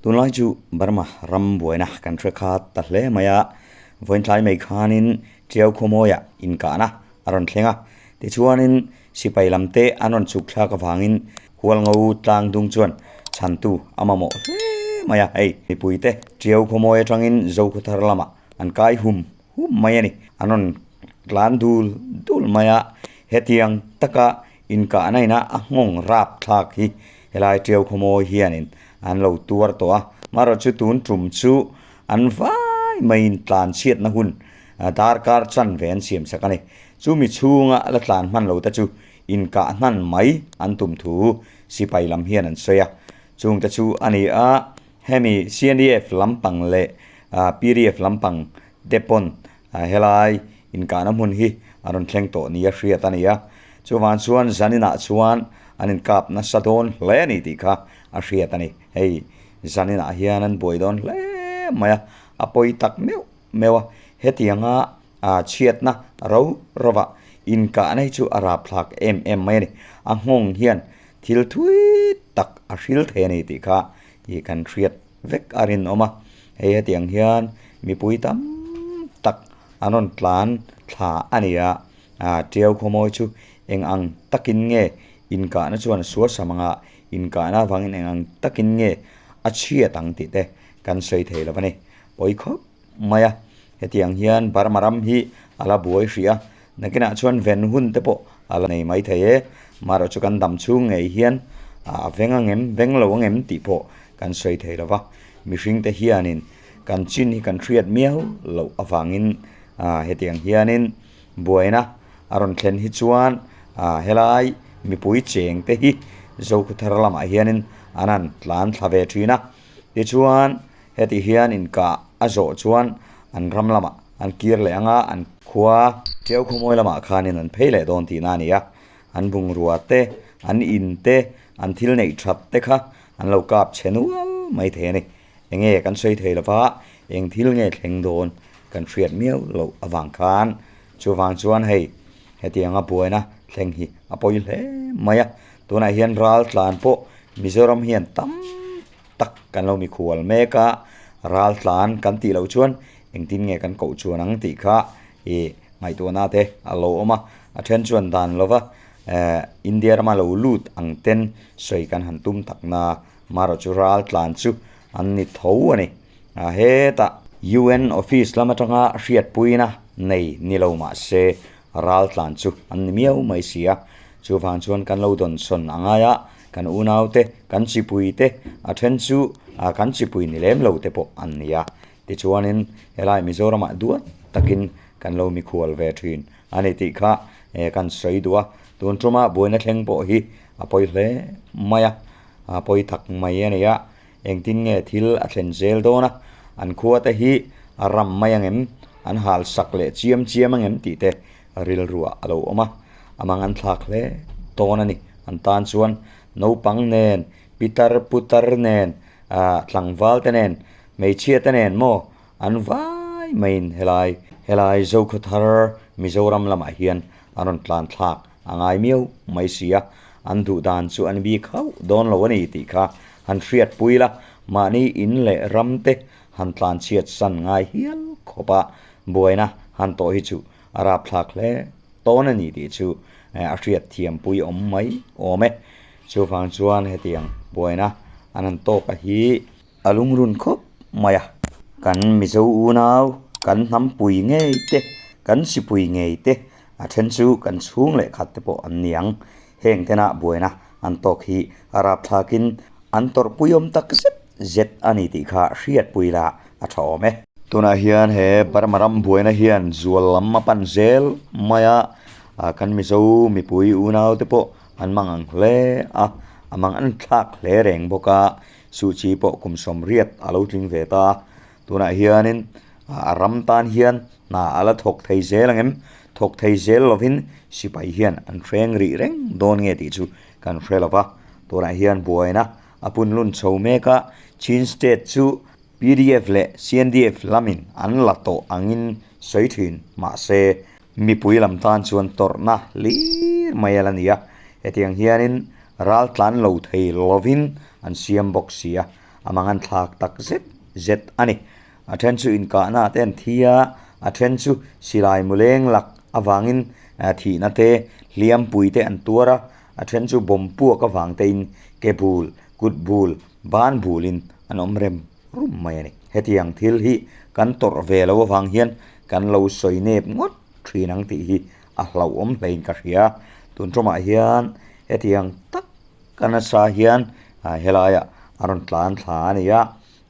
Tunlai chu Burma ram buaina kan hre khat ta hle mai a, vawiintlai mai khanin Tiau khawmawiah inkahna a rawn thleng a, tichuanin sipai lam te an rawn chhuk thlak avangin Hualngo tlang dung chuan chhantu a mamawh hle mai a, hei mipuite Tiau khawmawi atangin Zokhawthar lamah an kai hum hum mai a ni. An rawn tlan dul dul mai a, hetiang taka inkahna ina a nghawng rap thlak hi helai Tiau khawmawi hianin an lo tuar tawh a, marawh chu tun tum chu an vai maiin tlan chhiatna hun darkar chanve an siam sak a ni. Chumi chhunga la tlan hman lo te chu inkah hnan mai an tum thu sipai lam hian an sawi a. Chungte chu a ni a, hemi CNDF lampang leh pdf lampang te pawn helai inkahna hmun hi a rawn thleng tawh nia hriat a ni a. Chuvang chuan zaninah chuan an inkap nasa dawn hle a ni tih kha a hriat a ni. Hei zaninah hian an buai dawn hle mai a, a pawi tak meuh meuh a, hetianga chhiatna ro rovah inkahna hi chu a rapthlak em em mai a ni. A nghawng hian thil thui tak a hril thei a ni tih kha ih kan hriat vek a rinawm a, hei hetiang hian mipui tam tak an rawn tlan thla a ni a, Tiau khawmawi chu eng ang takin nge inkahna chuan a sual sam anga inkahna avangin eng ang takin nge a chhiat ang tih te kan sawi thei lo a ni. Pawi khawp mai a, hetiang hian Burma ram hi a la buai hrih a, nakinah chuan ven hun te pawh a la nei mai thei e, marawh chu kan dam chhung ngei hian a veng angem veng lo angem tih pawh kan sawi thei lo va, mihring te hianin kan chin hi kan hriat miau loh avangin hetiang hianin Buaina a rawn thlen hi chuan helai mipui cheng te hi Zokhawthar lamah hianin an han tlan thla ve thin a, tichuan heti hian inkah a zawh chuan an ram lamah an kir leh ang a, an khua Tiau khawmawi lamah khanin an phei leh dawn tihna a ni a, an bungrua te, an in te, an thil neih that te kha an lo kap chhe nual mai thei a ni. Enge kan sawi thei lova, eng thil nge thleng dawn kan hriat miau loh avang khan chuvang chuan hei hetianga buaina thleng hi a pawi hle mai a, tunah hian ral tlan pawh Mizoram hian tam tak kan lo mikhual mek a, ral tlan kan tih loh chuan engtin nge kan koh chuan ang tih kha ih ngaihtuahna te a lo awm a, a then chuan dan lova eh India rama lo lut ang ten sawi kan han tum takna Marawh chu ral tlan chu an ni tho a ni. A hetah UN office lam atanga hriatpuina nei ni lo mah se ral tlan chu an ni miau mai si a. Chuvang chuan kan lo dawnsawn a ngai a, kan unaute, kan chipuite, a then chu kan chipui ni lem lo te pawh an ni a. Tichuanin helai Mizoramah duat takin kan lo mikhual ve thin a ni tih kha kan sawi duh a. Tun tuma buaina thleng pawh hi a pawi hle mai a. A pawi tak mai a ni a, engtin nge thil a thlen zel dawn a, an khua te hi a ram mai angem, an hal sak leh chiam chiam angem tih te rilruah a lo awm a, a mang an thlak hle dawn a ni. An tan chuan naupang nen, pitar putar nen, ah tlangval te nen, hmeichhia te nen maw an vai maiin helai helai Zokhawthar Mizoram lamah hian an rawn tlan thlak a ngai miau mai si a, an duh dan chu an bik hauh dawn lo a ni tih kha han hriatpui la, mahni in leh ram te han tlan chhiat san ngai hial khawp a, buaina han tawh hi chu a rapthlak hle tawn a ni tih chu a hriat thiampui awm mai awm e. Chuvang chuan hetiang buaina an han tawk a hi a lungrun khawp mai a. Kan Mizo unau, kan hnampui ngei te, kan sipui ngei te, a then chu kan chhung leh khat te pawh an ni ang. Heng tena buaina an tawk hi a rapthlakin an tawrhpuiawm tak zet zet a ni tih kha hriatpui la a tha awm e. Tunah hian he Burma ram buaina hian zual lam a pan zel mai a, kan Mizo mipui unau te pawh an mang ang hle a, a mang an thlak hle reng bawk a. Suhchi pawh kum 80 a lo tling ve ta a, tunah hianin a ram tan hian hna a la thawk thei zel ang em? Thawk thei zel lovin sipai hian an hreng rih reng dawn nge tih chu kan hre lo va, tunah hian buaina a punlun chho mek a, Chin State chu pdf leh CNDF lamin an la tawh angin sawi thin mahse mipui lam tan chuan tawrhna hlir mai a la ni a, hetiang hianin ral tlan lo thei lovin an siam bawk si a. A mangan thlak tak zet zet a ni. A then chu inkahna te an thi a, a then chu silai muleng lak avangin thihna te, hliampui te an tuar a, a then chu bawm puak avang tein ke bul, kut bul, ban bulin an awm rem rum mai a ni. Hetiang thil hi kan tawrh ve lo avang hian kan lo sawi nep ngawt thin ang tih hi a hlauhawm hlein ka hria. Tun ṭawmah hian hetiang tak ka nasa hian helaiah a rawn tlan thla a ni a,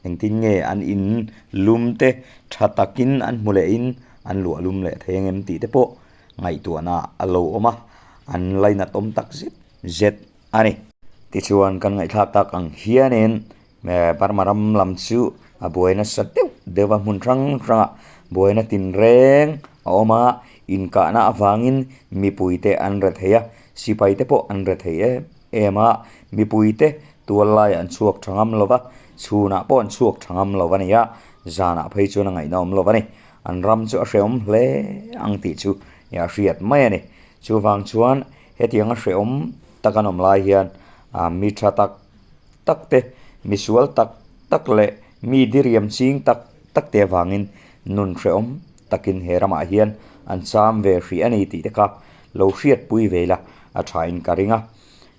engtin nge an in lum te tha takin an hmu lehin an luah lum leh thei ang em tih te pawh ngaihtuahna a lo awm a, an lainat awm tak zet zet a ni. Tichuan kan ngaihthlak tak ang hianin Burma ram lam chu a buai nasa deuh deuh a, hmun hrang hrangah buaina tinreng a awm a, inkahna avangin mipuite an re thei a, sipaite pawh an re thei em em a, mipuite tual laiah an chhuak tha ngam lo va, chhunah pawh an chhuak tha ngam lo a ni a, zanah phei chuan a ngaihna awm lo a ni. An ram chu a hrehawm hle ang tih chu a hriat mai a ni. Chuvang chuan hetiang a hrehawm tak an awm lai hian mi tha tak tak te, misual tak tak leh mi diriam ching tak tak te avangin nun hrehawm takin he ramah hian an cham ve hrih a ni tih te kha lo hriatpui ve ila a thain ka ring a.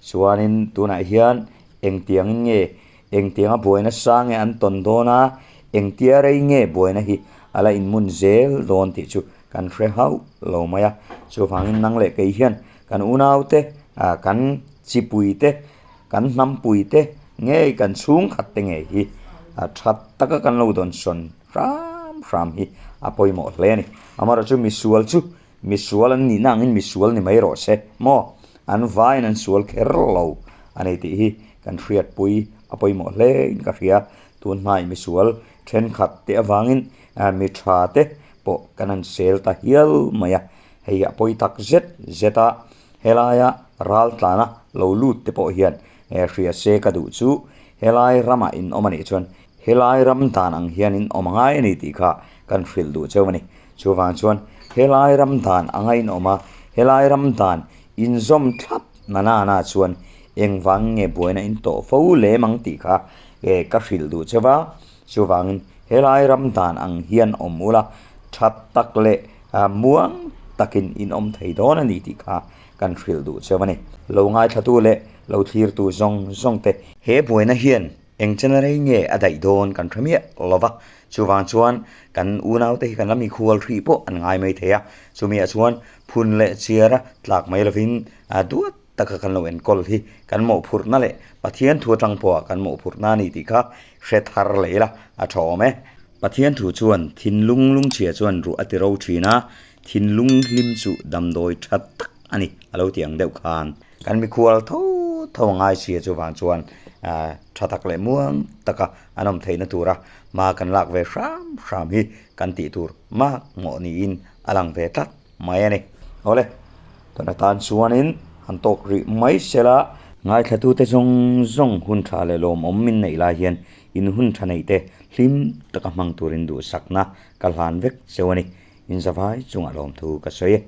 Chuanin tunah hian engtiangin nge engtianga buaina sang nge an tawn dawn a, engtia rei nge buaina hi a la inmun zel dawn tih chu kan hre hauh lo mai a. Chuvangin nang leh kei hian kan unaute, kan chipuite, kan hnampuite ngei kan chhungkhat te ngei hi tha taka kan lo dawnsawn hram hram hi a pawimawh hle a ni. Amaherawhchu misual chu misual an nihna angin misual ni mai rawh se maw? An vaiin an sual kher lo a ni tih hi kan hriatpui a pawimawh hle in ka hria. Tun hmai misual thenkhat te avangin mi tha te pawh kan han sel ta hial mai a, hei a pawi tak zet zet a. Helaia ral tlana lo lut te pawh hian hria se ka duh chu helai ramah in awm a nih chuan helai ram dan ang hian in awm angai a ni tih kha kan hrilh duh cheu a ni. Chuvang chuan helai ram dan anga in awm a, helai ram dan inzawm thlap na nana chuan engvang nge buaina in tawh fo lem ang tih kha ka hrilh duh cheu a. Chuvangin helai ram dan ang hian awm ula, tha tak leh muang takin in awm thei dawn a ni tih kha kan hrilh duh cheu a ni. Lo ngaithlatu leh lo thlirtu zawng zawng te. He buaina hian eng chena rei nge a daih dawn kan hre miah lo va, chuvang chuan kan unaute hi kan la mikhual hrih pawh an ngai mai thei a, chumiah chuan phun leh chiara tlak mai lovin duat taka kan lo enkawl hi kan mawhphurhna leh Pathian thu atang pawha kan mawhphurhna a ni tih kha hre thar leh ila a tha awm e. Pathian thu chuan thinlung lungchhia chuan ruah a ti ro thin a, thinlung hlim chu damdawi tha tak a ni a lo ti ang deuh khan. Kan mikhual tho tho a ngai sia chuvang chuan tha tak leh muang taka an awm theihna tura hma kan lak ve hram hram hi kan tih tur mak mawh niin a lang ve tlat mai a ni. Awle, tuna tan chuanin han tawk rih mai sela. Ngaithlatute zawng zawng hun tha leh lawmawm min neih lai hian in hun tha neih te hlim taka hmang turin duhsakna ka hlan vek cheu a ni. Inzavai chungah lawmthu ka sawi e.